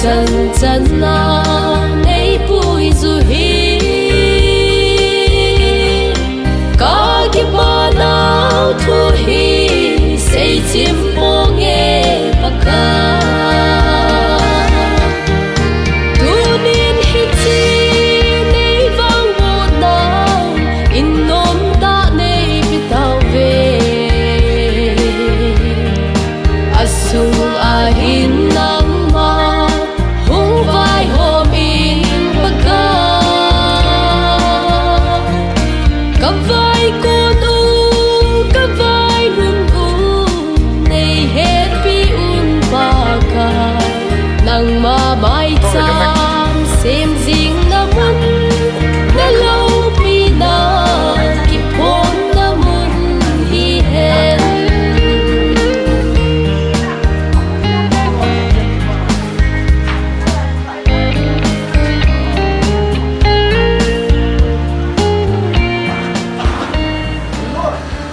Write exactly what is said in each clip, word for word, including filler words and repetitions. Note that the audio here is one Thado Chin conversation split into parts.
Chan chan a nei pui ju hi, ka kipah nau thu hi sei chim ponge Pakai. Tunin hiche nei vang u nau, in nom tah nei pe tauve. A sung a hin nangma hung vaihom in Pakai. Ka vaikon u, ka vailhun u, nei hetpi un Pakai. Nangma maicham sem jing na mun, na loupina kiphong na mun hi hen.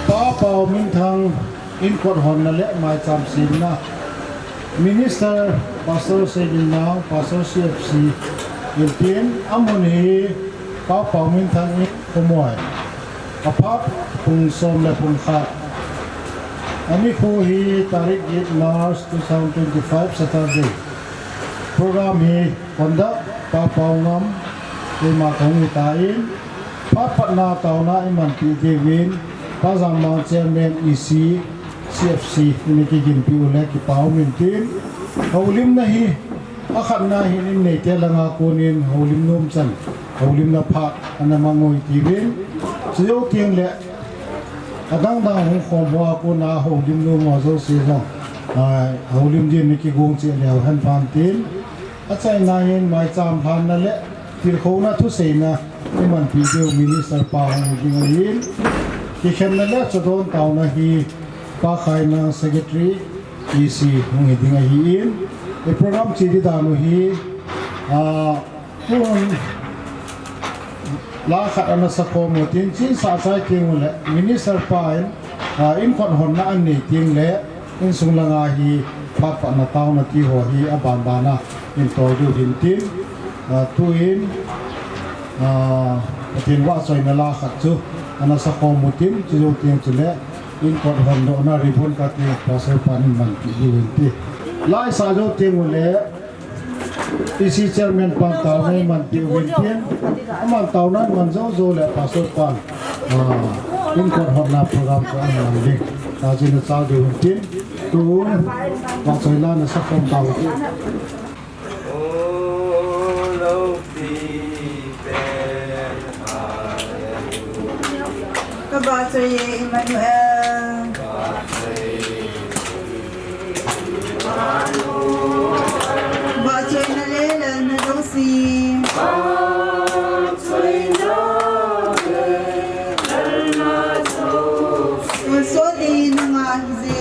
Pa Pau Minthang in kot honna le maicham semna, Minister Pastor Seidinang, Pastor C F C in tin, amun hi Pa Pau Minthang in khomoi. Aphat pung som le pung khat. Ani khu hi tarik eight March two thousand twenty-five Saturday. Program hi conduct Pa Pau Ngam, keima kahung hitan, phat patna taona imanpi diuvin, Pa Jangmang Chairman E C, C F C, in kiginpi u le kipa um in tin. Houlimna hi, akhatna hin in neite langa konin houlim nom chan, houlimna phat ana mang u hi tiuvin. Chujou teng le, adang dang hung khom hoa kona houlim nom ho jouse jong, ah, houlim din ni kigong cheh leu hen phan tin. Achaina hin maicham lhanna le tilkhouna thuseina imanpi diu Minister pa hung hi ding ahin. Kikhenna le chadon taona hi Pa Khainang Secretary E C hung hi ding ahin. I program che di dan u hi, ah, tun la khat ana sakhom u tin, chun sa chai teng u le Minister pa in, ah, in kot honna anei teng le, insung langa hi phat patna taona ti ho hi aban ban a in tol diu hin tin, ah, tuin, ah, Pathen vahchoina la khat chu ana sakhom u tin, chujou teng chule in kot hondohna ribbon cutting Pastor pan in manpi diu hin ti. La i sa jou teng u le, E C Chairman pan taona imanpi uvin tin, aman taona iman jou jou le Pastor pan, ah, in kot honna program chu aman ding. Tachu na chal diu hin tin, tun, vahchoi la na sakhom tau tin. Ka vahchoi e Emmanuel. Vahchoina le lalna jouse. Sot in nanga hije.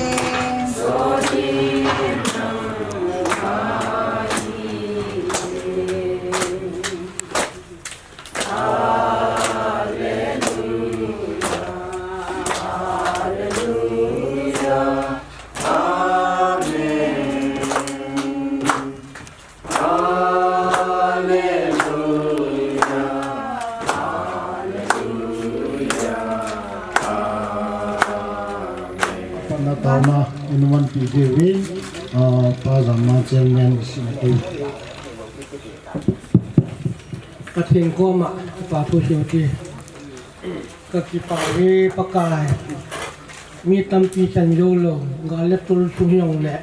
Patna taona in manpi diuvin, ah, Pa Jangmang Chairman in tin. Pathen koma kipa thu seiu hite. Ka kipah uve Pakai. Mi tampi chan jou lou, gal le tol sung hijongle,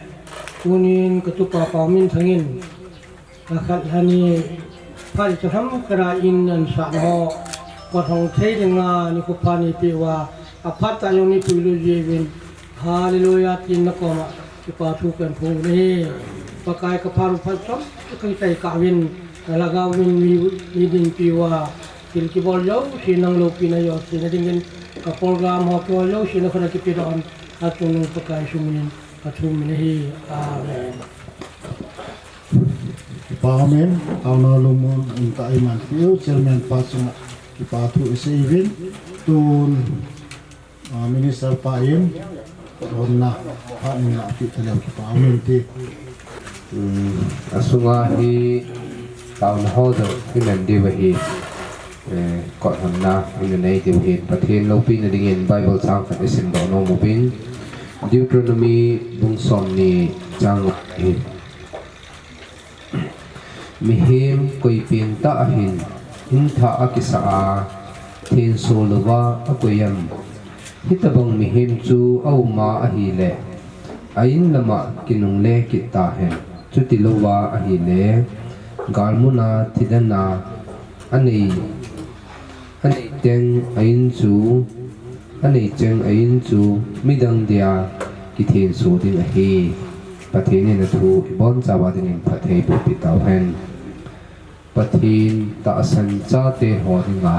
tunin ka tupa Pau Minthang in, ka khat lhani phat i cha ham kara in an sa ho, ka hong thei dinga ni ko pa ni pe uva, aphat tah jong ni pui lou jiuvin, Hallelujah, tin na koma kipa thu kahin phong u ahi. Pakai ka phat u phat chom, ka kichai kah uvin, na lhagao vin mi, mi dinpi uva, thil kibol jouse nang loupina jouse na dingin, ka program ho kibol jouse na khut a kipedoh in, achungnung Pakai Jesu minin ka thum in ahi. Amen. Kipa um in, taona lungmon umtah a imanpiu, Chairman pa chunga kipa thu isei uvin, tun, ah, Minister pa in, kot honna, phat in la pi taleu kipa um in ti. Um, asunga hi taona ho jong i man diu ahi, eh, kot honna i na nei diu ahi. Pathen loupina dingin Bible chang khat i simdoh nom uvin. Deuteronomy bung somni chang nga ahi. Mihem koi pengtah ahin, in thah a kisah a, thenso louva akoi em? Hitobang mihem chu a um a ahile, a in lama kinungle kit tahen. Chuti louva ahile, galmuna thidana anei, anei teng a in chu, anei cheng a in chu midang dia kithenso ding ahi. Pathen in athu i bonchauva dingin phatthei boh peh tauhen. Pathen tahsan chate ho dinga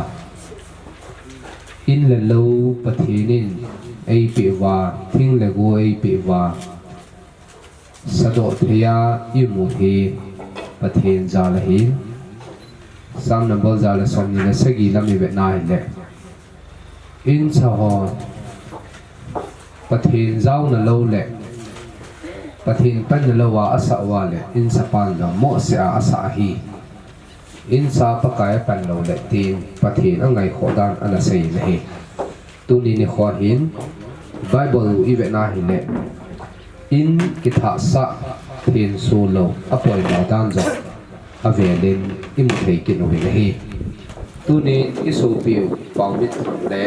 in le lou Pathen in eipeh uva, thing le go eipeh uva, sadoh thei a i um u hi Pathen jal ahi. Psalm number ja le somni le sagi lam i vet na hile, in sa ho Pathen jaona lou le Pathen panna louva asah uva le, in sa pan jong mohseh a asah ahi. In sa Pakai a pan lou le tin Pathen angaikhoh dan ana sei in ahi. Tuni nikho hin Bible i vet na hile, in kithahsah, thenso lou, apoimo dan jong avelin i mu thei kit uvin ahi. Tuni i sopiu Paomitthang le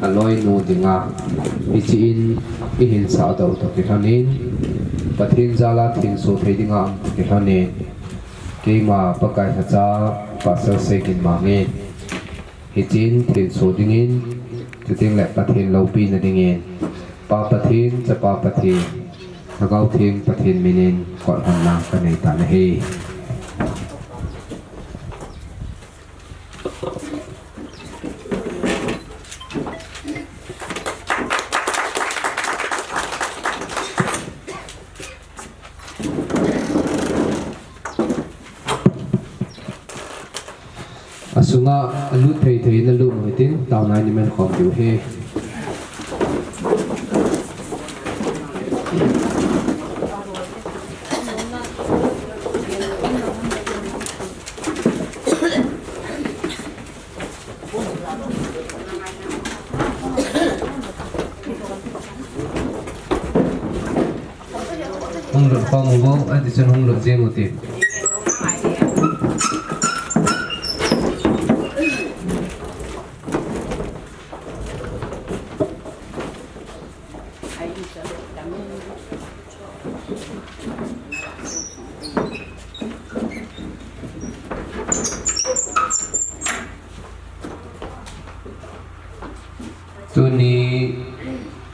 aloinu dinga hiche in i hin sahdoh u toh kilhonin, Pathen jal a thenso thei dinga um toh kilhonin, keima Pakai lhacha Pastor Seiginmang in hiche in thenso dingin, chuteng le Pathen loupina dingin, Pa Pathen, Chapa Pathen, Lhagao Theng Pathen minin kot honna ka nei tan ahi. Asunga alut thei thei na lut u hitin, taona in i man khom diu ahi. Hung lut khom u vo, ati chun hung lut jeng u tin. Tuni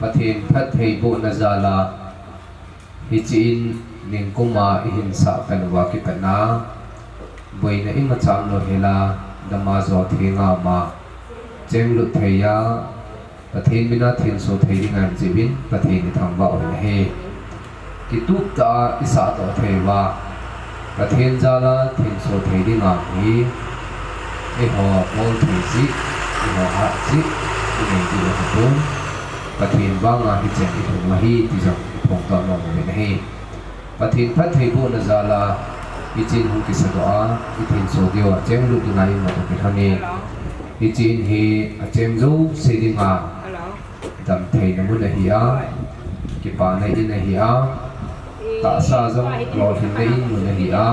Pathen phattheibohna jal a, hiche in ningkum a i hin sah pan uva kipat a, boina imacha umlou hel a, dam a jo theng a um a, cheng lut thei a, Pathen min a thenso thei dinga i jih uvin, Pathen i thangvah uvin ahi. Kitup tah a i sahdoh thei uva, Pathen jal a thenso thei dinga um hi, eiho bol thei jeh, eiho hat jeh, i nei jeh u ahipon, Pathen vanga hicheng i thum u ahi ti jong i phongdoh nom uvin ahi. Pathen phattheibohna jal a, hiche in hung kisadoh a, i thenso diu a, cheng lut dinga i um u toh kilhonin, hiche in hi acheng jouse dinga damtheina mun ahi a, kipana in ahi a, tahsa jong lolhinna in mun ahi a,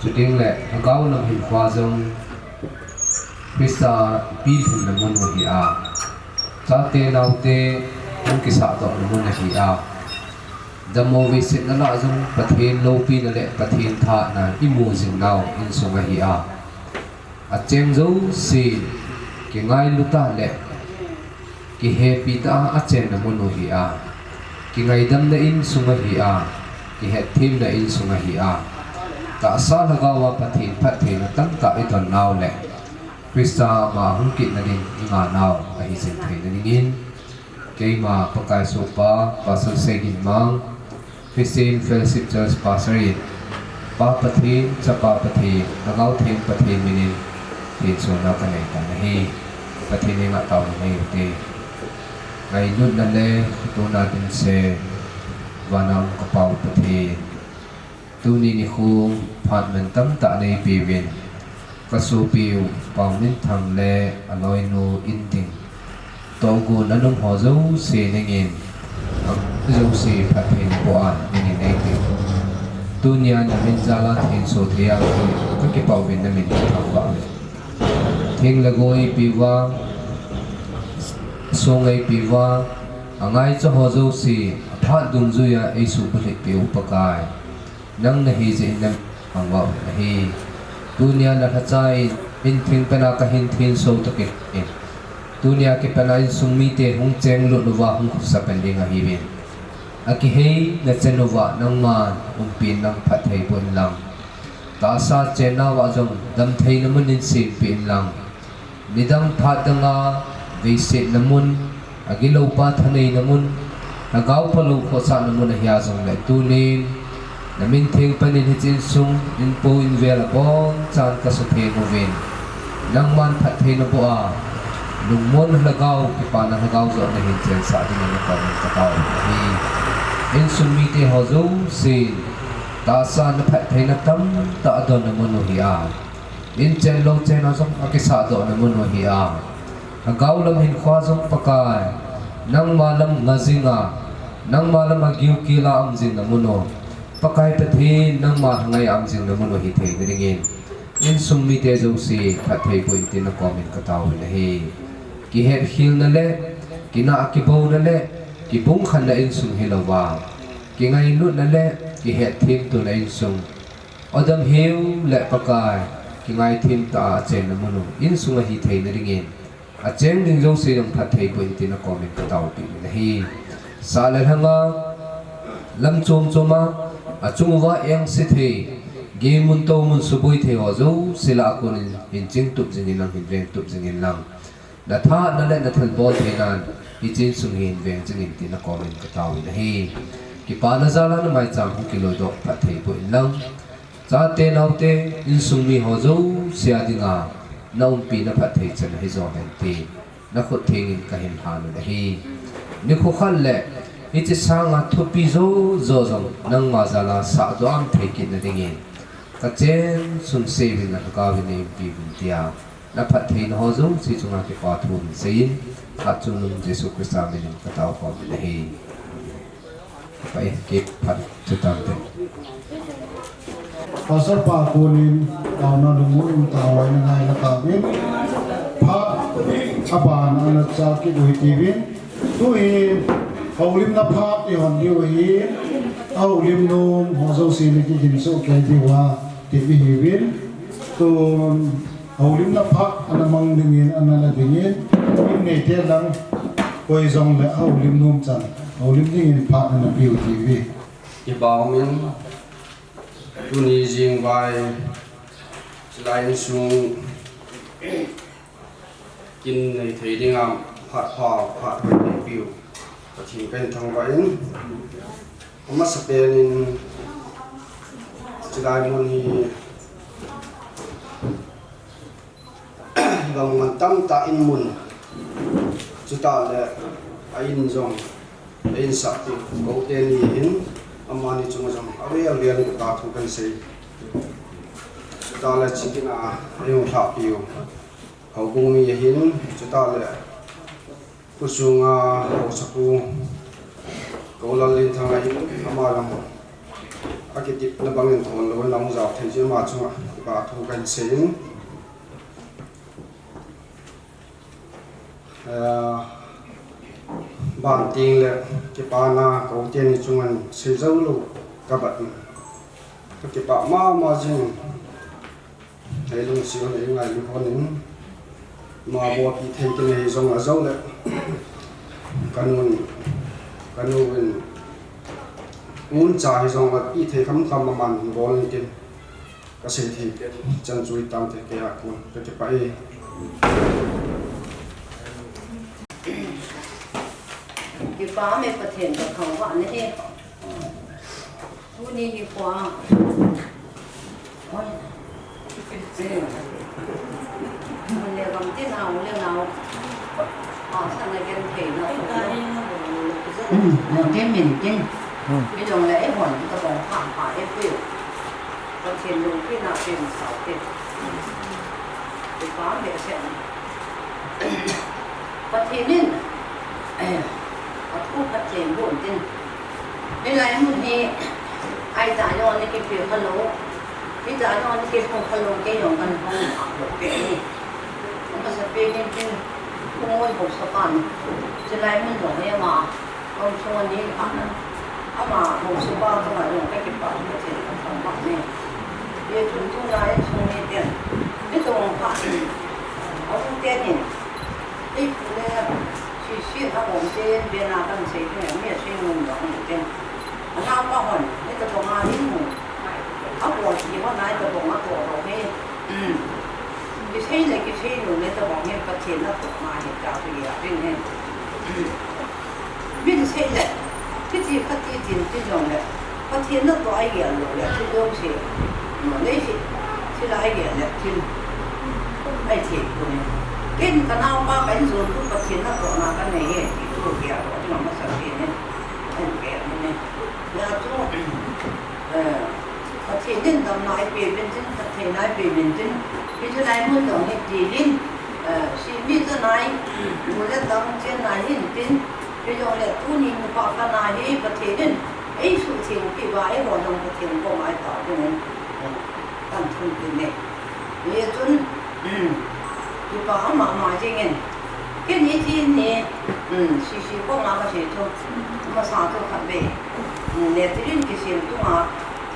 chuteng le lhagao lam hinkho a jong Christa pilhinna mun u ahi a, chate naote hung kisahdohna mun ahi a, dammo veisetna lah jong Pathen loupina le Pathen thahna i mu jing nau insung ahi a, acheng jouse kingailu tah le kihepi tah a achenna mun u ahi a, kingaidamna insung ahi a, kihetthemna insung ahi a, tahsa lhagao a Pathen phattheina tamtah i don nau le Christa ama hung kitna ding i ngah nau ahi jing theina dingin, keima Pakai sohpa Pastor Seiginmang, Christian Fellowship Church Pastor in, Pa Pathen, Chapa Pathen, Lhagao Theng Pathen minin thensona ka nei tan ahi. Pathen henga taona nei ute. Ngailutna le kitohna dinse, vana um ka Pa u Pathen, Tuni nikho phat mantam tah neipeuvin, kasopiu Paominthang le aloinu Inding, tohgon anom ho jouse nangin, jouse phatthei naboh a nangin eipeu. Tunia namin jal a thenso thei a kakipah uvin, namin kathangvah uve. Thing le gou eipeuva, song eipeuva, angaicha ho jouse, aphat dungjuia eisuhbulhit peh u Pakai, nang nahi jeh in namin kathangvah u ahi. Tunia nalhacha in, inthing pena kahin thenso takin, tunia kipana insung mite hung chenglut uva hung khosa pan ding ahiuvin, akihei nachan uva nangman umpin nang phatthei boh inlang, tahsa chennauva jong damtheina mun in sempeh inlang, nidang phat danga veisetna mun, agiloupa thaneina mun, lhagao phalou khohsahna mun ahia jongle tunin, namin theng panin hiche insung, inpo invel abonchan kasutheng uvin, nangman phatthei naboh a, lungmon lhagao, kipana lhagao joh nahin chensah dingin nakomin katao ahi. Insung mite ho jousen, tahsa na phattheina tamtah adonna mun u ahi a, inchen louchen a jong akisahdohna mun u ahi a, lhagao lam hinkhoa jong Pakai, nangma lam nga jinga, nangma lam a gilkel a um jingna mun u, Pakai Pathen nangma lhangai a um jingna mun u hitheina dingin, insung mite jouse phatthei boh in tin nakomin kataovin ahi. Kihetkhelna le, kinah kibouna le, kibungkhenna insung hilouva, kingailutna le, kihetthemtona insung, odam heu le Pakai, kingaithem tah a achenna mun u, insung ahitheina dingin, acheng ding jouse jong phatthei boh in tin nakomin kataopeh in ahi. Sah le lhanga, lam chom choma, achung uva engse thei, geimun toumun suboi thei ho jouse lah a konin hin chingtup jingin lang, hin vengtup jingin lang, natha nale nathilbol theinan, hiche insung hi hin veng jingin tin nakomin kataovin ahi. Kipana jal a namaicham hung kiloidoh phatthei boh inlang, chate naote, insung miho jouse a dinga, naumpi naphatthei chan ahijo hen tin, nakhut thengin kahin lhan un ahi. Nikho khat le, hiche sanga thupi jojo jong, nangma jal a sahdoh a um thei kitna dingin, kachen sung seuvin nalhagao in neiumpiuvin tia, naphattheina ho jouse chunga kipa thu hin seiyin, Hatchungnung Jesu Christa minin kataokhom in ahi. Pai, kiphat chu tante. Pastor pa konin, taona lungmon um taovin, ngaina taovin. Phat, aban, ana cha kit u hitiuvin. Tuhin, houlimna phat ihon diu ahi. Ahoulim nom ho jouse nakigin soh kei diuva, ti ihiuvin. Tun, houlimna phat ana mang dingin, ana la dingin, min neite lang, koi jongle ahoulim nom chan, houlim dingin phat ana peuve. Kipah umin, tuni jingvai, chulai insung, kin neithei dinga phat pha, phat hoi neipeu Pathen kahin thangvah in, amasapen in, chulai mun hi, Gam ngan tamtah in mun, chutah le a in jong, a insahpi, kote ni hin, amani chunga jong, avel vel in kipathu kahin sei. Chutah le chikina, a jong lhahpiu, houbung mi ahin, chutah le, Khusunga haosapu, Kolal Linthang ahin, ama jong akitepna bangin thon louvin ahung jao thei jeh in ama chunga kipathu kahin sei in. Eh, ban teng le kipana kote ni chunga sei jou lou kabat in. Kakipah mama jing. Hei lungset hon, hei ngailu hon in, ama bolpi thei kinei jong ajou le, kanun, kanun, uncha hijongle pi thei khamkham aman bol in tin, kasei thei pen chan chu itam te kei a kon, kakipah e. Kipah me Pathen kathangvah nahi. Tuni nikho a. Oi. Mun le gam tin, nao le nao. Pa sana gen thei na. Hmm, nao tin min tin. Hmm. Hijongle eihon tabang pha pha e pi. Pathen lungkimna pen sao te. Ipa behseh. Pathen in, eh, athu phatthei boh in tin. Hilai mun hi, ahi ta jong ana kipe khalou. Hita jong ana kihou khalou, kei jong kana hou khalou pe ni. Amasapen in tin, Pu Ngoi haosapa ni. Chulai mun jong hi ama, Kong sung ani kha na. Ama haosapa toh a jong kakipah, Pathen kathangvah e. Hichun tuna insung miten, hitobang phat, aum tenin, eipu le, sisi a um ten, bena kan sei ten, mi a sei nom jong um ten. Anaopa hon, hitobang a hin mu. Abol ji hon a hitobang a toh lou hi. Kisei le kisei nom le tobang hi Pathen natohna ahi tia tu hi a ding hi. Min sei le, kiti khat ti tin ti jong le, Pathen natoh a gel lou le, thil jouse. Leiset, thil a gel le, thil. Ahi thei pon e. Ken kanaopa ka in jon tu Pathen natohna kanei e, ti tu gel lou, ti ma masa pen e. Ahi gel e. Hijeh chun, eh, Pathen in damna eipeh uvin tin, phattheina eipeh uvin tin, hiche lai mun jong hi tilin, eh, simi chanai, nu le tang chennai hin tin, hijongle tuni nikho a kana hi Pathen in eisuhtheng peh uva, eiho jong Pathen koma itao dingin, eh, kan thum kit e. Hichun, um, kipa ama ama jingin, ken hiche ni, um, sisi koma kasei chu, masa chu khatvei, um, Latrine kisem chunga,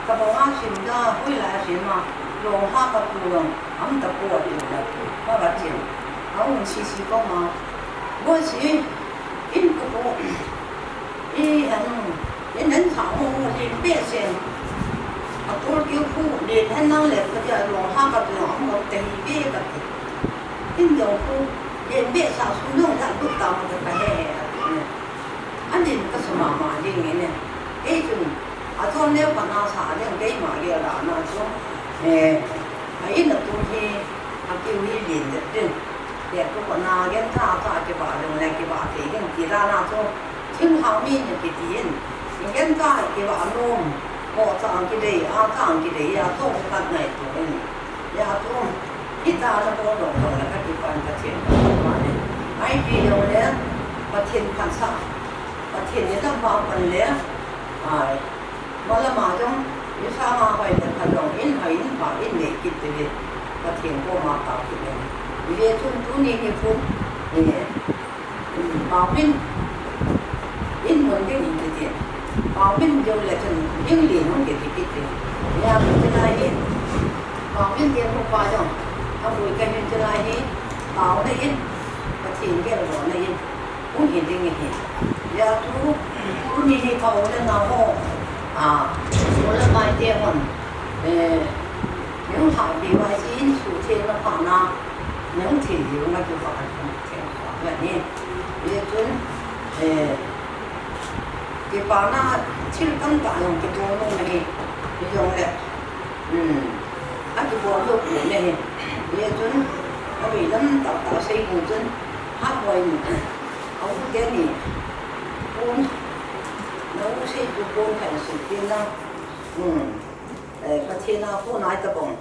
Tabang a sim da, hoilai a sim a, longha katu jong, um tapoi ati le, ka va chen. Ahung sisi koma, Boisi, in katu, i, anu, in an sa ho, ho, len behseh. Atol keu khu, len hen lang le, katia longha katu jong, um tapoi ve kati. In jong khu, len behseh, sum jong la lut tam kati kahe he, ati. Anin kasa mama jing in e. Kei chun, achon neo khat na sa ding, keima gel a na chu, eh, a in atum hi, akiu hi len det ding. Tia tu khat na, gencha cha kivah ding le kivah thei ding ti dan a chu, thinglhang mi ni kiti in. Gencha kivah nom, ho chang kidei, a chang kidei, a chong khat ngaito in. Hijeh chun, hitia nabol lou jong le kakipah in Pathen kathangvah e. Ipi jong le, Pathen phatsah, Pathen idam vah pan le, ai, malam a jong, isanga hoi le pha jong, in hoi in pha in nei kit te le, Pathen koma tao kit le. Hijeh chun tuni nikho, eh, Paomin, in mun ding in kiti. Paomin jong le chun, in len hung kiti kiti. Hijeh chun chulai hi, Paomin ding hung pa jong, aboi kahin chulai hi, paona in, Pathen geldohna in, hung hi ding ahi. Hijeh chun, tuni hi paona ho, a, nu le pai te hon, eh, nung hahpi uva hiche in suhthengna phatna, nung thil hiu na kipah a, theng phat na hi. Hijeh chun, eh, kipana thil tamtah jong kibol nom ahi, hijongle, um, akibol lou pon ahi. Hijeh chun, aveilam tahtah sei ding chun, Hahboi in, a u teni, pon, na u sei chu pon khat in silpeh in lang, um, eh, Pathen a pon a itobang,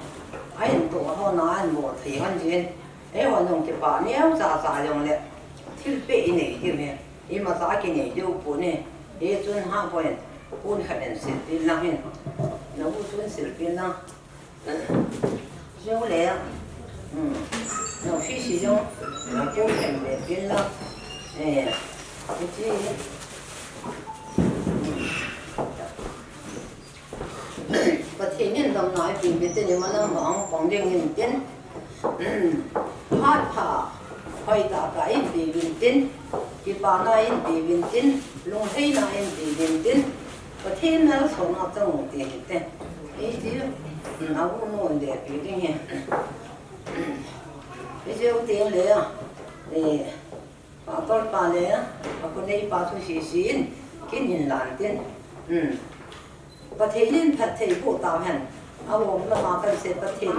ahin toh ho na ahin bol thei hon jin, eiho jong kipah neocha cha jongle, thilpeh inei diu ahi, imacha kinei diu pon ahi, hichun Hahboi in, pon khat in silpeh in lang hin, na u chun silpeh in lang. Jong le, um, na office jong, na ko ken le pin la, eh, iti, Pathen in damna eipeh uvin tin, imalam vang pang ding in tin, um, phat pha, hoi tah tah in pe uvin tin, kipana in pe uvin tin, lungheina in pe uvin tin, Pathen malsomna chang u te hite. Ei ti, na u nu le pi ding he. Ei jeu te le, eh, pastor pa le, a khonei pa thu sisi in, kin hin lan tin. Hmm. Pathen in phatthei boh tau hen. A um lama kan se Pathen.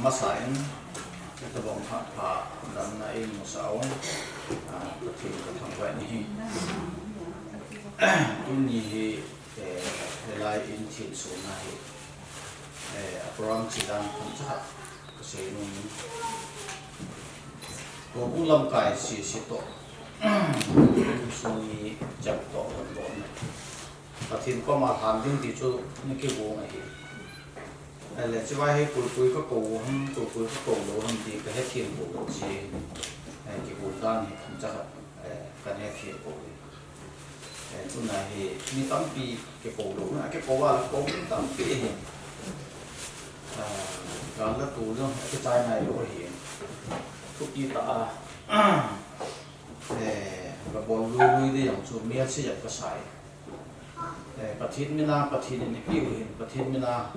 Masa in, Tabang phat pha damna eimusah un, ah, Pathen kathangvah in ahi. Tuni hi, Eh, hilai in thil sona hi, eh, a program chi dan kham cha khat ka sei nom in. Houbung lamkai sese toh, sung mi chang toh hon toh na. Pathen koma lhan ding ti chu na kigong ahi. Ahile, chuvang hi kulpui ka kou ham, kulpui ka kou lou ham ti ka hethem pou lou chi. Eh, kigong dan hi kham cha khat, eh, ka hethem pou hi. Eh, tuna hi mi tampi kikou lou, a kikou a la kou mi tampi hi. Ah, gal le tol jong akichai nai lou hi. Thupi tah a, eh, ka bol lui lui ding jong chu mi a si jat ka sai. Eh, Pathen mina, Pathen in eipeh u hin, Pathen mina,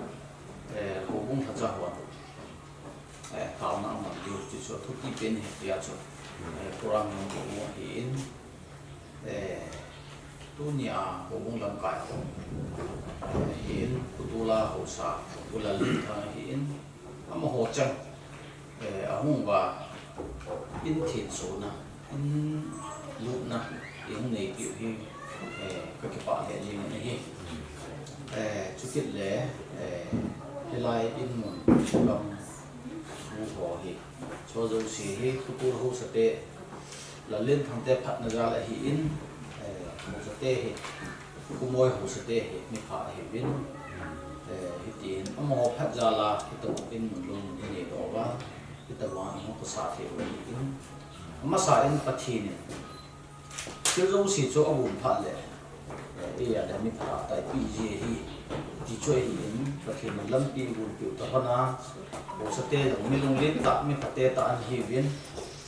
eh, houbung lhacha hon, eh, taona aman diu ti chu thupi pen hi tia chu, eh, program jong bol u ahin. Eh, tunia houbung lamkai ho, eh, ahin, Pu Tula haosa, Pu Lallinthang ahin, amaho chang, eh, ahung uva, in thil sona, in lutna, i hung neipeh u hi, eh, ka kipah lheh jeng in ahi. Eh, chukit le, eh, hilai in mun lam u ho hi, chu jouse hi, Pu Tula haosa te, Lallinthang te phatna jal ahin, eh, haosa te hi, Pu Moi haosa te hi, mi pha ahiuvin, eh, hitin, amaho phat jal a, hitabang in mun lou mun hi nei doh uva, hitabang in hung kisa thei u ahin, amasa in Pathen in, thil jouse chu agon phat le, eh, eia le mi pha tah a eipeh ji ahi, ti chu ahin, Pathen in lampi agonpeh u toh lhon a, haosa te jong mi lunglen tah, mi pha te tah ana hiuvin,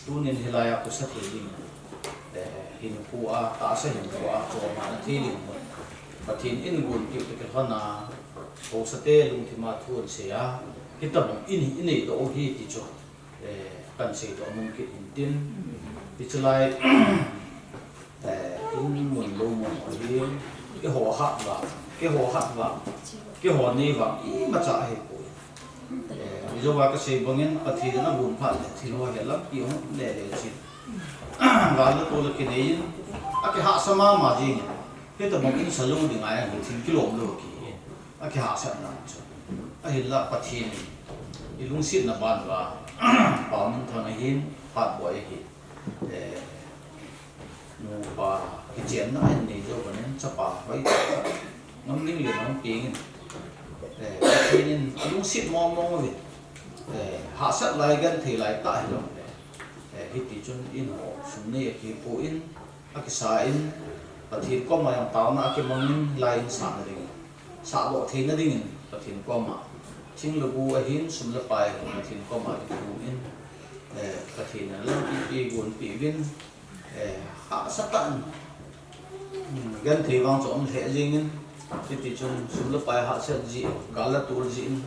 tunin hilai a kisa thei ding, eh, hinkho a, tahsa hinkho a, chom a ana thei ding, Pathen in agonpeh u toh kilhon a, haosa te lungthim a thu ana sei a, hitabang in hi i nei doh u hi ti chu, eh, kan seidoh nom kit in tin, hiche lai, eh, in mun lou mun ho hi, keiho hat vang, keiho hat vang, keiho nei vang, imacha ahipoi. Eh, ijouva kasei bangin, Pathen in agon phat le, thil ho hi lampi hung le le chin. Gal le tol le kinei in, akihahsa mama jing in, hitabang in sa lou ding a, thil kilom lou kihi. Akihahsatna chu. Ahinla Pathen in, ilungsetna ban uva, Paominthang ahin, Hatboi ahin, eh, nupa kichenna ahin nei jou uva nin, chapa hoitah, ngam ding le ngam peng in, eh, Pathen in alungset mong mong uvin, eh, hahsat lai genthei lai tah hilou le, eh, hiti chun in ho sum nei akipon, akisa in, Pathen koma jong taona akimang in, hilai in sahna dingin, sahdoh theina dingin, Pathen koma, thing le bu ahin, sum le pai ahin, Pathen koma kikhum in, eh, Pathen in lampi agonpeh uvin, eh, hahsatah in, hmm, genthei vang chu um lheh jeng in, hiti chun sum le pai hahsat jeh, gal le tol jeh in,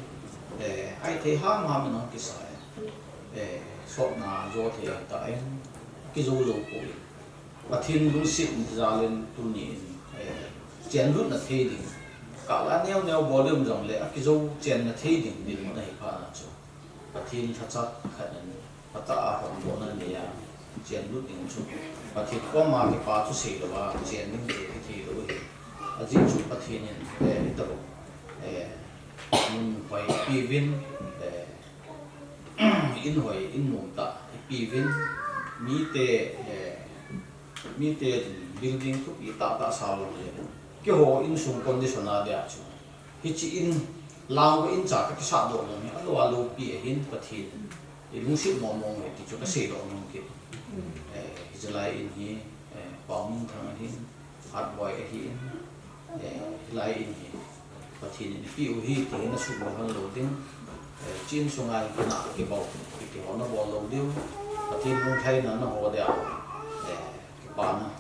eh, ahithei ham ham in ahung kisa in, eh, sotna jo thei tah in, kijou jou poi. Pathen lungset jal in tuni in, eh, chenlutna thei ding, kal a neo neo bol ding um jongle, akijou chenna thei ding dinmun ahi phat a chu, Pathen lhacha khat in phatah a hondohna nei a, chenlut ding chu, Pathen koma kipa thusei louva chen ding chu hithei lou ahi. Ajeh chu Pathen in, eh, hitabang, eh, mun hoi eipeh uvin, eh, in hoi, in nom tah eipeh uvin, mite, eh, mite building thupi tah tah sa lou le, keiho insung condition a dia chu, hiche in, lang in cha kakisahdoh nom hi alou a loupi ahin, Pathen in ilungset mong mong uve ti chu kaseidoh nom kit. Eh, hiche lai in hi, eh, Paominthang ahin, Hatboi ahin, eh, hilai in hi Pathen in eipeh u ahi ti hi nasuhmil lhon lou ding, eh, hiche insunga hi kinah kibou, kiti ho nabol lou diu, Pathen lunglhaina naho dia, eh, kipana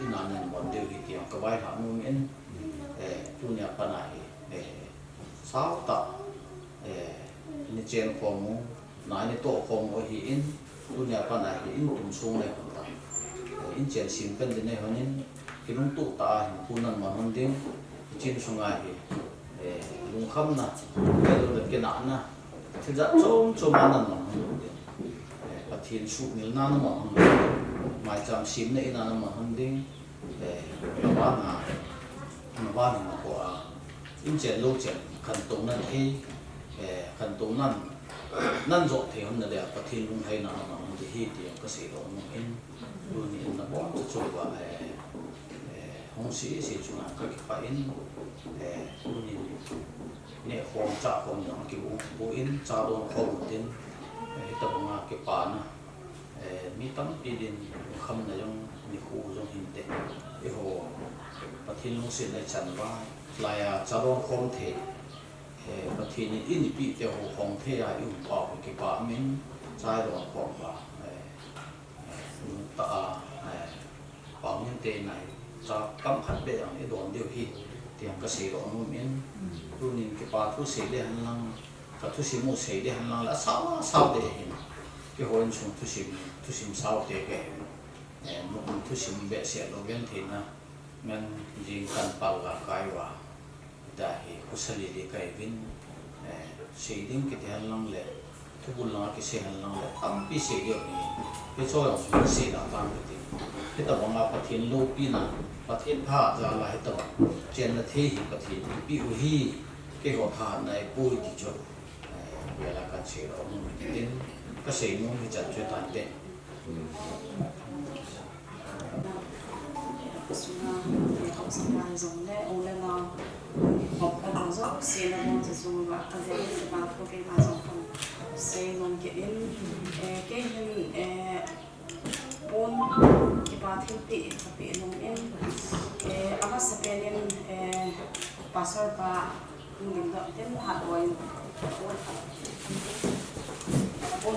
in a nanman diu ahi ti jong kavailhah nom in, eh, tunia pat a hi, eh, saotah, eh, nachen khom u, na natoh khom u ahin, tunia pat a hi in tum sung le hon ta. Eh, in chen sem pen ding nei hon in, kilungtoh tah a hinkho naman hon ding, hiche insunga hi, eh, lungkhamna, kailouna kinahna, thil jat chom chom a naman hon lou ding. Eh, Pathen suhmilna naman hon lou ding. Maicham semna in a naman hon ding. Eh, abana, Navang hin nako a, in chen lo chen, khantou nan thei, eh, khantou nan, nan jot thei hon naleh, Pathen lunglhaina nanei ding ahi ti jong kasei doh nom in, tuni in nabonchauva, eh, eh, hung sese chunga kakipah in, eh, tuni in neh khom chah khom jong kibu bu in, cha don khom tin, eh, hitobanga kipana, eh, mi tampi din lungkhamna jong nikho jong hinte. Eiho Pathen lungsetna ichan uva, laiya cha don khom thei, eh, Pathen in eipeh te ho khom thei a i um pau hi kipah min, cha don khom uva, eh, eh, nungta a, eh, pau min te nai, cha kam khat beh jong i don diu ahi, ti jong kasei doh nom in, tunin kipa thu sei le hen lang, ka thusim u sei le hen lang le, asao, asao te hin. Keiho insung thusim, thusim sao te ka hin. Eh, nu thusim behseh lou gentheina, ngen jing kan pal ga kai uva. Hita hi, khosa lili kahiuvin, eh, sei ding kiti hen lang le, thubul langa kisei hen lang le, tampi sei diu ahi. Hiche jong sei dan tang kati. Hitobanga Pathen loupina, Pathen thahat jal a hitobang chenna thei hi Pathen in eipeh u ahi, keiho thahatna ahipoi ti chu, eh, vela kan sei doh nom in tin, kasei nom hichan chu tante. Sunga, eh, haosa pa jong le, u le nao, khop ka dong jouse nabonchauva, ajeh chu pa thu keima jong kan sei nom kit in, eh, kei hin, eh, pon kipa thilpeh kapeh nom in, eh, amasapen in, eh, Pastor pa, hung lim doh tin, hat boi in, pon, pon, pon,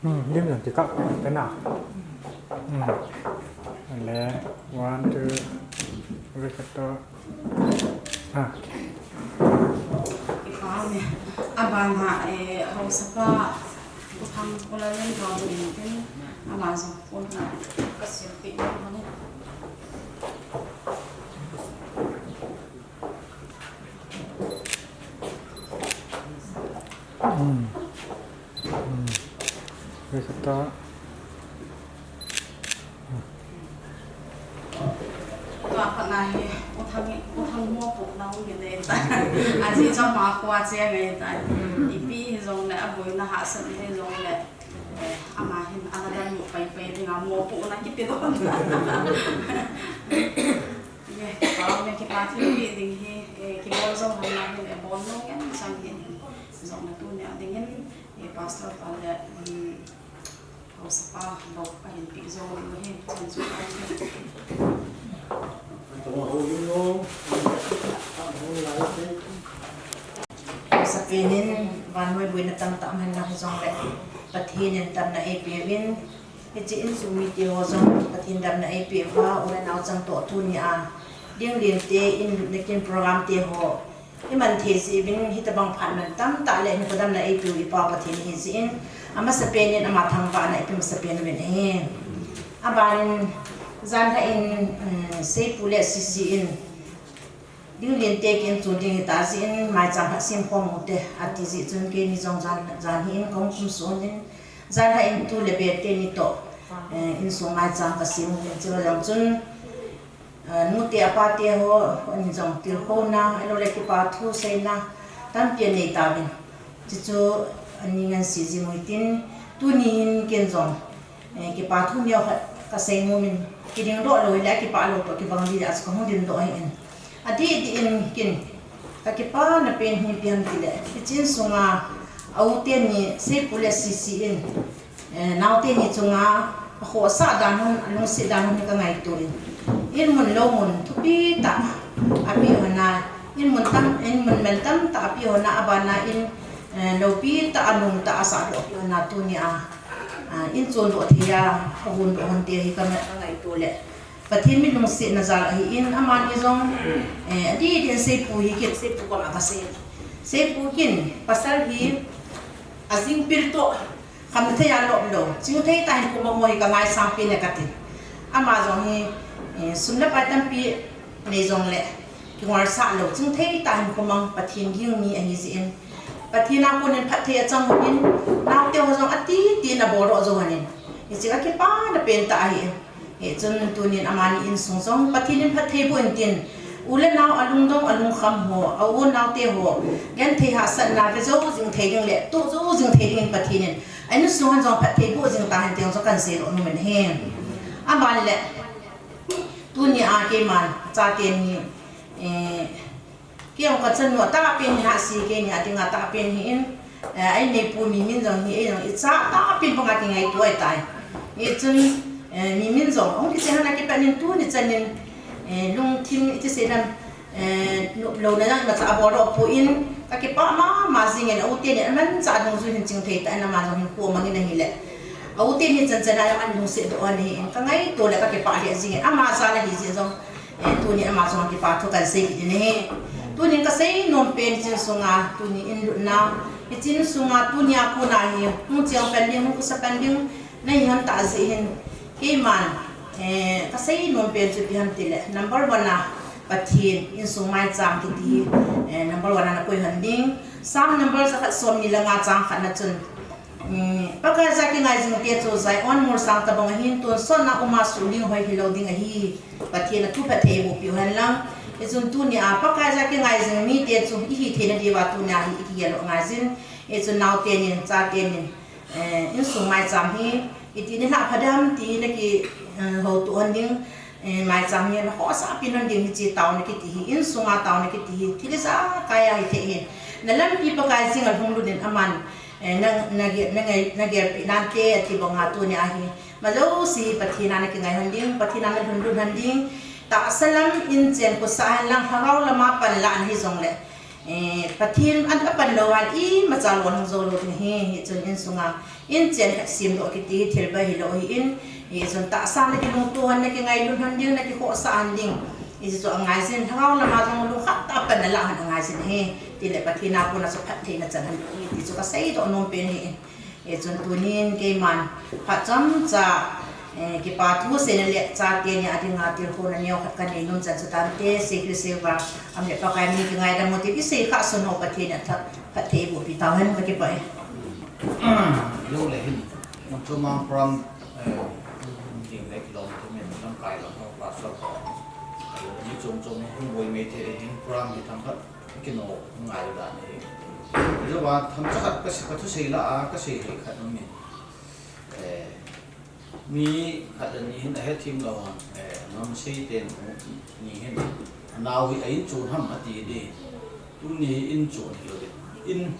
Hmm, lim jong ti kap pe na. Hmm. Le, one, two, three, four. Ah. Ipa ne, abana, eh, haosa pa, U Thang Kholalen ka bu in tin, ama jong pon na, ka silpeh na mani. Hmm. Hmm. Ve kata. Tua khat na hi, U Thang, U Thang mopohna hung hi dei ta. Ajeh chu ama kho a che ngai ta. Ipi hijong le, aboina hahsatna hijong le, eh, ama hin ana damlou pai pai dinga mopohna kiti lou. Ye, kipah me, kipa thilpeh ding hi, eh, kibol jou hon na hin, eh, bol lou ngen chang hin, jong na tunia dingin, eh, Pastor pa le, um, haosa pa bou kahin peh jou u ahi, chan chu. Haosa pen in vannoi boina tamtah um hen lang hijongle, Pathen in damna eipeh uvin, hiche insung mite ho jong Pathen damna eipeh uva, u le nao chang toh tunia, Lhinglen te in, nakin program te ho, iman thei jeh uvin, hitobang phat man tamtah le hinkho damna eipeh u iPa Pathen ahi jeh in, amasapen in ama thangvahna ipeh masapen uvin ahi. Aban in, janhi in, um, Seipu le Sisi in, Lhinglen te kin chun ding hita jeh in, maicham khat sem khom u hite, ati jeh chun keini jong jan, janhi in kahung kumsuh in, janhi in tu le be teni toh, eh, insung maicham kasem u hite, chule jong chun, eh, nute apate ho, ani jong tilkhouna, ahiloule kipa thu seina, tampi anei tauvin. Chuchu ani ngansi jing u hitin, tuni hin ken jong, eh, kipa thu neo khat kasei nom in, kiding doh lou hile, kipah lou toh kibang ding jeh a chu kahung ding doh ahin. Adih dih in ken, kakipana pen hi ipi ham tile, hiche insunga, a u teni, Seipu le Sisi in, eh, nao teni chunga, akhohsah dan hon, alungset dan hon kangaito in. In mun lou mun, thupi tah, apeh hon a, in mun tam, in mun man tamtah apeh hon a, abana in, eh, loupi tah, anung tah, asah doh apeh hon a, tunia, ah, in chondoh thei a, agondoh hon te hi ka, kangaito le. Pathen mi lungsetna jal ahin, amani jong, eh, adih dih in Seipu hi ken, Seipu koma kasei. Seipu ken, pasal hi, ajingpil toh, khamthei a lop lou, chingthei tah hinkho mang ho hi kangaisang pen e kati. Ama jong hi, eh, sum le pai tampi nei jongle, kingolsah lou, chingthei tah hinkho mang Pathen ging mi ahi jeh in, Pathen a konin phatthei achang hon in, naote ho jong ati tin abol doh jou hon in. Chih a kipana pen tah ahi. Hichun tunin amani insung jong Pathen in phatthei boh in tin, u le nao alungdong alungkham ho, a u naote ho, genthei hahsatna ve jou jing thei ding le toh jou jing thei dingin Pathen in a insung a jong phatthei boh jing tahen ti jong kahin seidoh nom in ahi. Aban le, tuni a keiman chate ni, eh, Kei jong kachanu atahpen hi, hahsa keini a dinga tahpen hi in, eh, a inneipu mi min jong hi, ei jong icha tahpen banga kingaito ahitai. Hichun, eh, mi min jong ahung kichen hon a kipat in tuni chan in, eh, lungthim iti sei nam, eh, noplouna jong imacha abol doh poi, kakipah mama jingin, a u teni amanchah dungjui hin ching thei tah in ama jong hinkho amangin ahile, a u teni chan chan a jong ahin lungset doh ahi in, kangaito le kakipah lheh jingin, ama jal ahi jeh jong, Eh, tuni ama chunga kipa thu kahin sei kit in ahi. Tuni kasei nom pen hiche insunga, tuni in lutna, hiche insunga tuni a kona hi, hung cheng pen ding, hung khosa pen ding, nahi hon tah jeh hin, keiman, eh, kasei nom pen chu ipi ham itile, number one a Pathen, insung maicham kiti hi, eh, number one a nakoi hon ding. Psalm number jakhat somni le nga chang khat na chun, Hmm, Pakaiya kingai jing te chu Zion molsang tabang ahin, tonsot na uma suhling hoi hilou ding ahi. Pathen in athu phatthei eiboh piu hen lang. Hichun tuni a Pakaiya kingai jing mite chu ihi theina diuva tuni a hi ikigel u angai jin. Hichun nao tenin, cha tenin, eh, insung maicham hi iti nilhah pha dem ti naki, eh, houto hon ding. Eh, maicham hi nakhohsah peh hon ding, hiche taona kiti hi, insunga taona kiti hi, thil ijakai a hithei hin. Nalampi Pakai jing a lhung lut in aman, eh, na, na, na, nagelpeh nante ati banga tuni a hi. Ama jouse Pathen a nakingai hon ding, Pathen a nalhun lut hon ding. Tahsa lam inchen khosa hen lang, lhagao lama panlah na hijongle. Eh, Pathen a, apan lou a imacha lolhing jou lou ding ahi, hichun insunga, inchen khat semdoh kiti hi thil bai hilou ahin, hichun tahsa a nakilungto hon, nakingailut hon ding, nakikhohsah hon ding. Hichu angai jin, lhagao lama jong lungkhat tah a pan nalah hon angai jin ahi, tile Pathen a kona chu phattheina chan hon ding ahi, ti chu kaseidoh nom pen ahi. Hichun tunin keiman phat chomcha, eh, kipa thu seina le chate ni a dinga tilkhouna neo khat kanei nom chan chu tante, sei kit seuva, aum le Pakai min kingaidam u tin, isei khah sun ho Pathen in atha, phatthei eiboh pi tauhen, kakipah e. Jou le hin, chomang program, eh, ding le kilom thei min lamkai lam ho pastor ho. Ni chom chom hung boi mai thei hin program hi themkhat kino ngai dan ahi. Jouva themcha khat ka, ka thusei lah a, kasei thei khat um in. Eh, mi khat le ni hin ahethem lou hon, eh, namsei teni hin, nao hi a inchon ham ati ding. Tuni hi inchon hilou ding. In,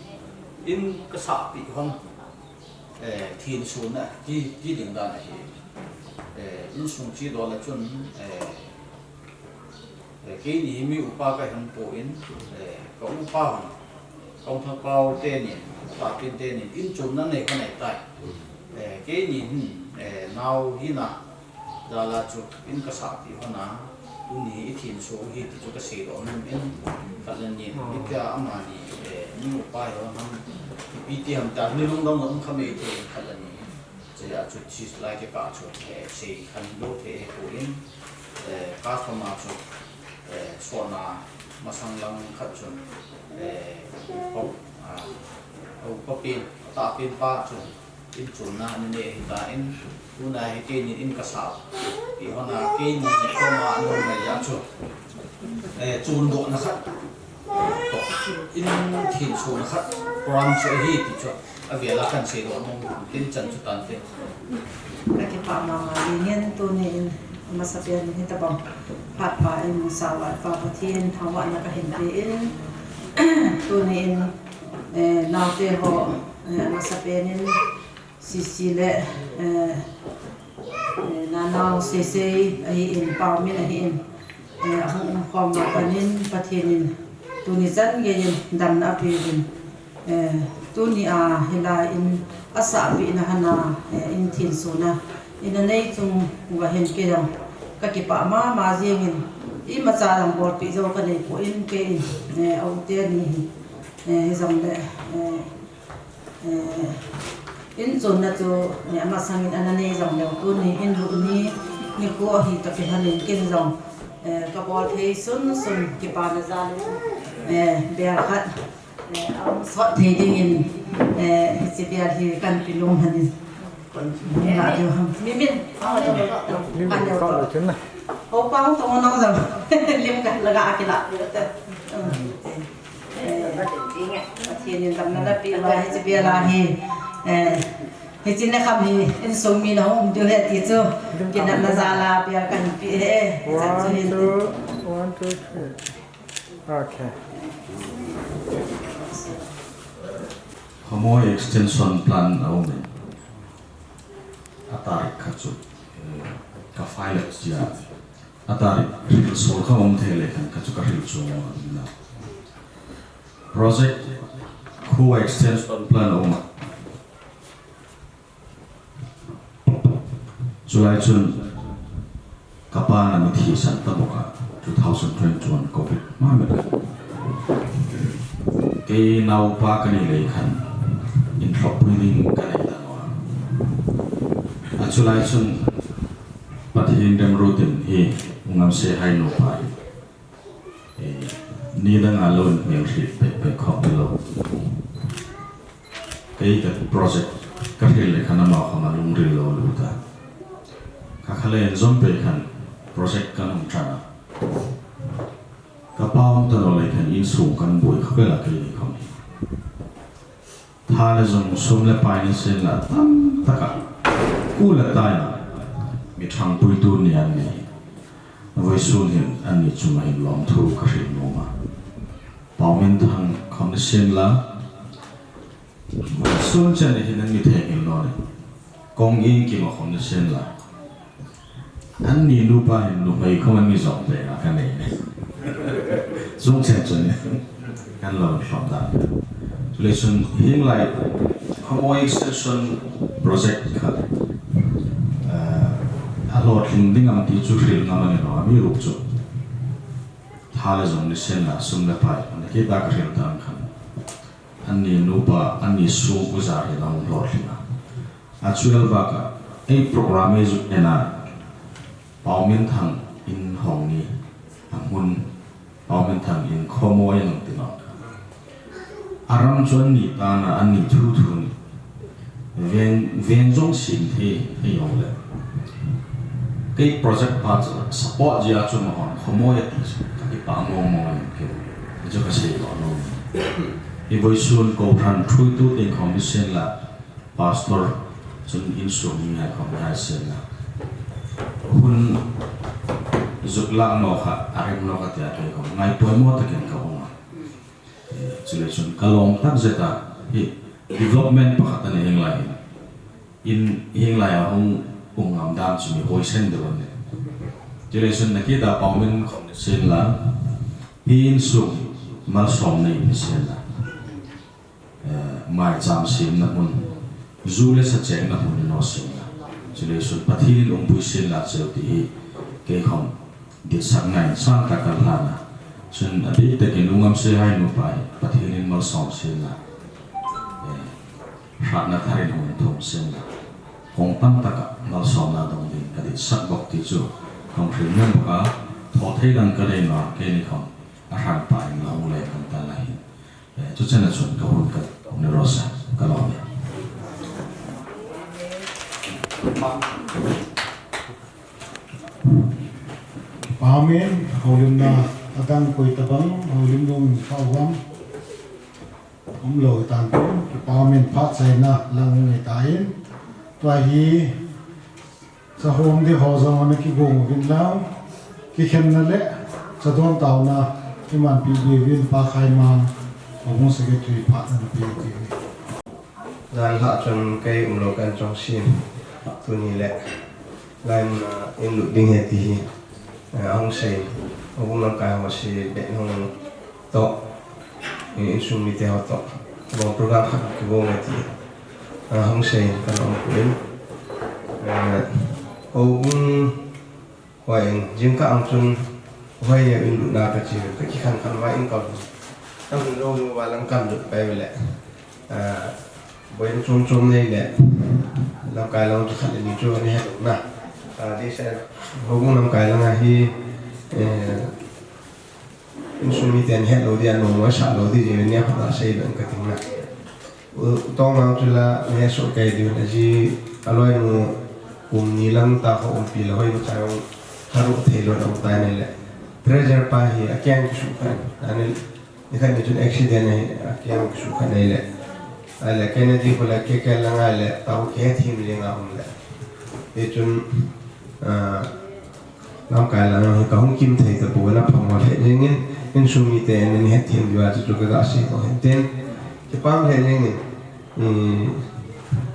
in kasahpeh hon, eh, thensona, ti, ti ding dan ahi. Eh, insung chidol a chun, eh, Eh, keini hi mi upa kahi pon, eh, ka upa hon, ka upa pau teni, ka pin teni, inchonna nei kanei tai. Eh, keini hin, eh, nao hina, jal a chu in kasahpeh hon a, tuni hi ithenso u hi ti chu kaseidoh nom in, khat le ni, itia amani, eh, mi upa hi hon ham, ipi ti ham ta, mi lungdong um kha mai thei khat le ni. Chea chu chi lai kikah chu, eh, sei khan lou thei pon, eh, customer chu, eh, sona masang lang khat chun, eh, upa, ah, upa pen, atahpen pa chun, inchonna anei ahitan, tuna hi keini in kasahpeh hon a, keini koma anung mai a chu, eh, chondohna khat. In thensona khat, program chu ahi ti chu, avel a kahin seidoh nom, tin chan chu tante. Kakipah mama jingin, tuni in, amasapen in hitabang phat pha in, Savalpa Pathen thangvahna kahin pe in, tuni in, eh, naote ho, eh, amasapen in, Sisi le, eh, eh, Nanao Seisei ahin, Paomin ahin, eh, ahung umkhom na panin Pathen in tuni chan geiyin damna apeuvin, eh, tuni a hilai in asahpeh na hon a, eh, in thensona in anei chung uva hin kei jong kakipah mama jingin, imacha jong bolpeh jou kanei pon kei in, eh, a u teni hi, eh, hijongle, eh, Eh, inchonna chu, eh, amasangin ana nei jongleu tuni in lut ni, nikho ahi tapeh hon in ken jong, eh, kabol thei sunsun kipana jal in, eh, bel khat, eh, ahung sot thei dingin, eh, hiche bel hi kahin pe nom hon in. Mimin. Lim ka lo chun na. Ho pa ho to no jam. Lim ka laga akila. Pathen in damna napeh uva hiche bel a hi. Eh, hiche na kham hi insung mi na hung diu ahi ti chu. Kinepna jal a bel kahin pe ahi. One, two, one, two, three. Okay. Khomoi extension plan a um e. A tarik kha chu, eh, ka file a chia. A tarik hril sol kha um thei le khan kha chu ka hril chu a um na. Project Khomoi extension plan a um a. Chulai chun ka pa na mithisan ta bok a, two thousand twenty-one covid ma met. Kei naupa ka nei le khan in thlop pui ding ka nei ta naw a. A chulai chun Pathen remrutin hi Ungam Seihai nupa hi. Eh, ni dang a lo in hmel hriet pek pek khop lo. Kei ka project ka hril le khan ama khom a lungril lo lut a. Kha kha le in zom pek khan project kan um than a. Ka pa um ta naw le khan insung kan buai kha vel a kei ni khom hi. Tha le jong sum le pai ni sien la tamtak a, u le tai na, mi thangpuitu ni an ni. Vawisun hin an ni chunga hin lawmthu ka hril nuam a. Pauminthang khom ni sien la, vawisun chen hin an ni thei hil naw ni. Kong Iengkim a khom ni sien la. An ni nupa hin nuhmei khom an ni zawm pek a ka nei. Zung chen chun kan lo hlawm dan. Chule chun hieng lai Khomoi extension project kha, eh, a hlawtling ding am ti chu hril ngam a ni naw a, mi ruk chu. Tha le jong ni sien la, sum le pai, na kei ta ka hril ta ang khan. An ni nupa, an ni sung u za hi la hung hlawtling a. A chu el bak a, ei program ei zuk en a, Pauminthang in hong ni, a hmun, Pauminthang in Khomoi a nung ti naw. A ram chu an ni tan a, an ni thu thu ni. Veng, veng zong sin thei, thei hong le. Kei project pa chu support zia chu ma hon Khomoi a ti chu ka kipah mong mong in kei. Chu ka sei lo lo. I vawisun kohran thuoitu teng khom ni sien la, pastor chun insung mi ngai khom ngai sien la. Hun zuk lak naw kha, a rem naw kha tia kei khom ngai poimaw takin ka um a. Eh, chule chun ka lawm tak zet a, hi development pakhat a ni hieng lai hin. In hieng lai a hung um ngam dan chu mi huaisen deu an ni. Chule chun na kei ta Paumin khom ni sien la, hi insung malsawmna in ni sien la. Eh, maicham siemna hmun, zu le sa chengna hmun ni naw sien la. Chule chun Pathen in umpui sien la cheu ti hi kei khom ditsakna in sang tak ka hlan a. Chun a bik takin Ungam Seihai nupa hi Pathen in malsawm sien la. Eh, hratna thar in hung thum sien la. Kong tam tak a malsawmna dong ding ka ditsak bok ti chu kong hril nuam bok a, thaw thei dang ka nei naw a, keini khom a hranpa in la hung le kan ta lai hin. Eh, chu chen a chun ka hun ka ni raw se, ka lawm e. Paumin, houlimna a dang koi tabang, houlim dong in pha uvam. Um lo tan pin, Paumin phat chaina lang ngai ta in. Tua hi, Chahawm ding ho jong ana kigong uvin lang, kikhenna le chadon taona iman pi diuvin Pa Khaimang, Houbung Secretary phat ana pe diu ahi. Jan lhah chun kei umlou kan chong sin, tuni le lai mun a in lut ding ahi ti hi, eh, ahung sei, Houbung lamkai ho si beh hung toh, eh, insung mite ho toh, bang program khat kibol ngai ti, ah, hung sei kan um poi. Eh, Houbung hoi in, jingkah ang chun, hoi neo in lutna ka chi, ka kikhan khan uva in ka lut. Ka hun lou lou uva lang kan lut pai le. Ah, boina chom chom nei le. Lamkai lang chu khat le ni chu ani het na. Ah, ti se, Houbung lamkai lang ahi, eh, insung miten het lou dia, nungoi sah lou di, jeh in nia khat a sei lou in ka ting na. U, u Tongmang chu la, ne so kai diu na ji, aloi nu, kum ni lang ta ho umpi la hoi nu chai ong, haru thei lo ong tai ne le. Treasure pa hi, a kiang kisu khan, ani, ni khan ni chun accident hi, a kiang kisu khan ne le. A le, Kennedy ko le, ke ke la ngai le, ta ho ke thim le nga um le. Ni chun, ah, Lamkai lang hi ka hung kim thei tapou na phamo le jingin, insung mite in hethem diu a chu chu ka ga sei ko hen tin. Kipah le jingin, i,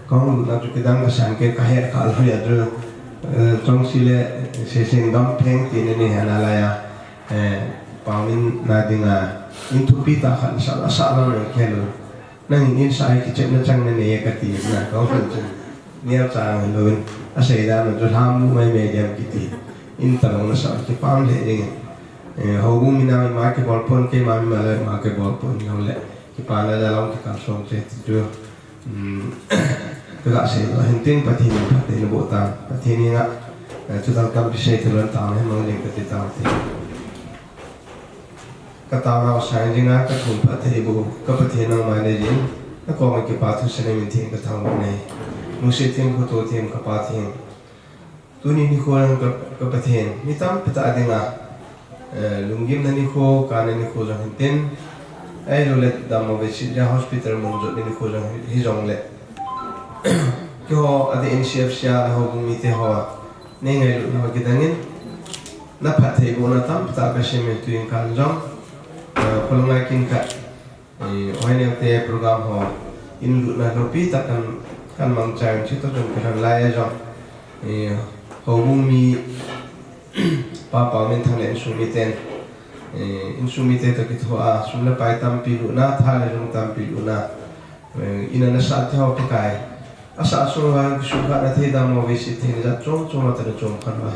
ka hung na chu kidang ka sang ke ka he ka lo ya chu, eh, chong si le se sing dam pheng ti ne ni hana la ya, eh, pa min na dinga, in thupi ta khan sa, sa la ne ke lo. Nangin in sa hi kichepna chang na nei e ka ti na, ka hung chu. Neo chang lo in, a sei dan chu lam mu mai mai diam kiti. In ta lo na sa kipah le ding. Eh, houbung mi na ma kibol pon, keima mi ma le ma kibol pon lo le. Kipana da lo kikal song che ti chu. Hmm. Ka ga sei lo hin tin Pathen in phatthei na boh ta. Pathen in a, eh, chu dang tampi sei thei lou ta, hemang ding ka ti ta te. Ka taonau sang dinga ka thum phatthei boh, ka Pathen nangma nei jin, na koma kipa thusei na min theng ka thangvah e. Lungset them, khuto them, ka Pa theng. Tuni nikho jong ka, ka Pathen, mi tampi tah dinga, eh, lunggimna nikho, kana nikho jong hin tin, ahilou le dammo veiset dia hospital mun jotna nikho jong hi, hi jong le. Keiho, a di N C F C a, houbung mite ho, nei ngailutna kidang in, na phatthei bohna tampi tah ka sei e tuin kan jong, eh, kholngai kin khat, eh, Oineu te program ho, in lutna loupi tah kan, kan mangcha in chu to jong ka lai a jong, eh, houbung mi pa Paominthang le insung miten, eh, insung mite to kithoa, sum le pai tampi lutna, tha le lung tampi lutna, eh, in ana sah te ho Pakai. Asah sung uva kisukha na thei dammo veiset theina jat chom chom a tana chom khan uva.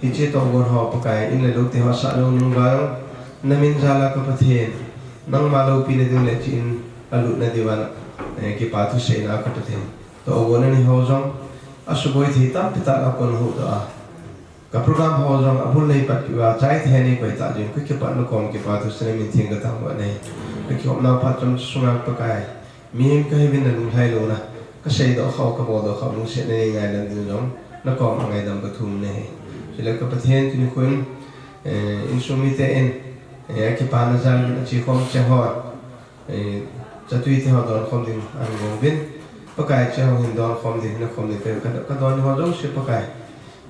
Hiche tohgon ho Pakai in le lou te ho asah lou nung uva jong na min jal a ka Pathen. Nangma loupina diu le chi in a lutna diuva, eh, kipa thuseina ka Pathen. Tohgon ani ho jong asuboi thei tampi tah a kon hu doh a. Ka program ho jong abul nei pat kiva chai the nei koi ta jing, ka kipat na kom kipa thusei na min theng ka thangvah e. Ka kikhop nau phat chom sunga Pakai. Mihem ka hiuvin na lunglhai louna. Ka seidoh khau, ka boldoh khau, lungsetna nei ngaidam ding jong na kom a ngaidam ka thum e. Chule ka Pathen tuni khun, eh, insung mite in, eh, kipana jal in ache khom che ho. Eh, chatui te ho donkhom ding ahin gong uvin. Pakai, che ho hin donkhom ding, nakhom ding, ka, ka, ka don ho jouse Pakai.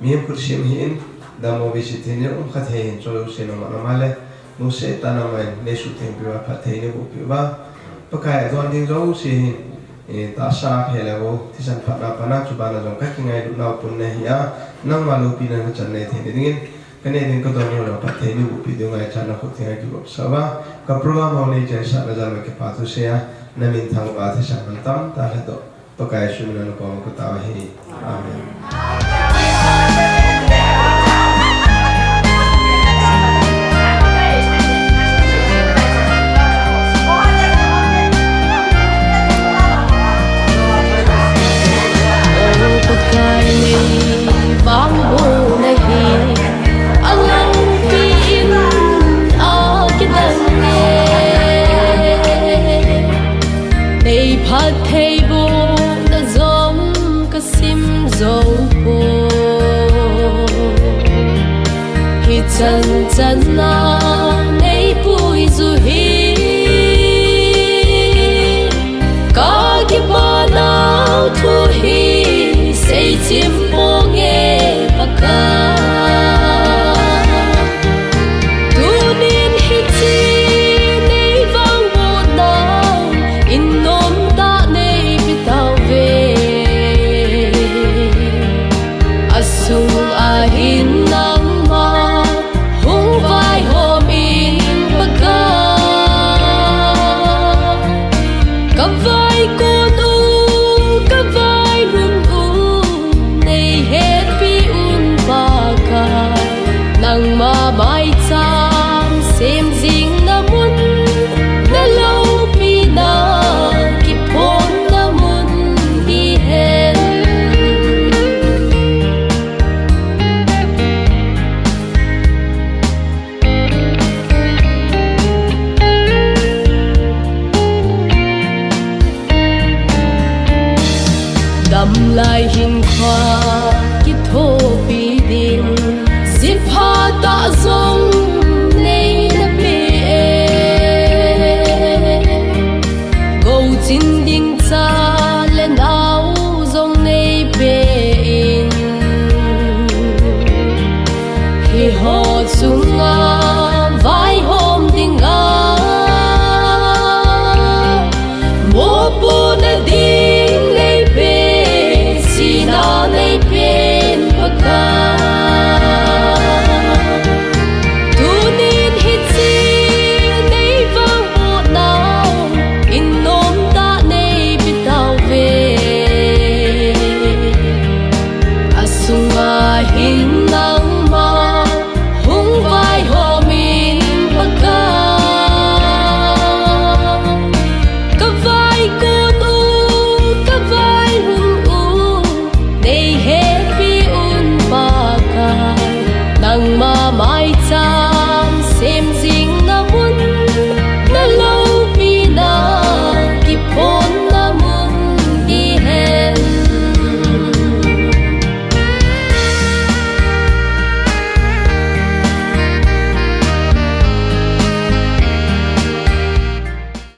Mihem khut sem ahin, dammo veiset theina um kha thei hin, chu jouse nangma, nangma le, lungset tah a nangma in, nei suhtheng peh uva, phatthei nei boh peh uva. Pakai, adon ding jouse hin, eh, tahsa phe le gou, thisan phatna pana, chubana jong ka kingailut nau pon nahi a, nangma loupina nachan nei theina dingin, Ka nei ding ka don ho jong phatthei nei boh peh diu ngaichat na khut thenga kigop sah uva. Ka program ho nei chaisah na jal uva kipa thusei a, na min thangvah a thisan mantam tah lhadoh. Pakai Jesu min a na kom ka tao ahi. Amen. Pakai, vangbohna hi alangpi in akidang e. Nei phattheibohna jong kasim jou poi. Hichan chan a nei puiju hi ka kipa nau thu hi seichim ponge Pakai. Tunin hiche nei vangbohna in nomtah nei pe tauve. Asung ahin nangma hung vaiho Amlai hin kha kithopi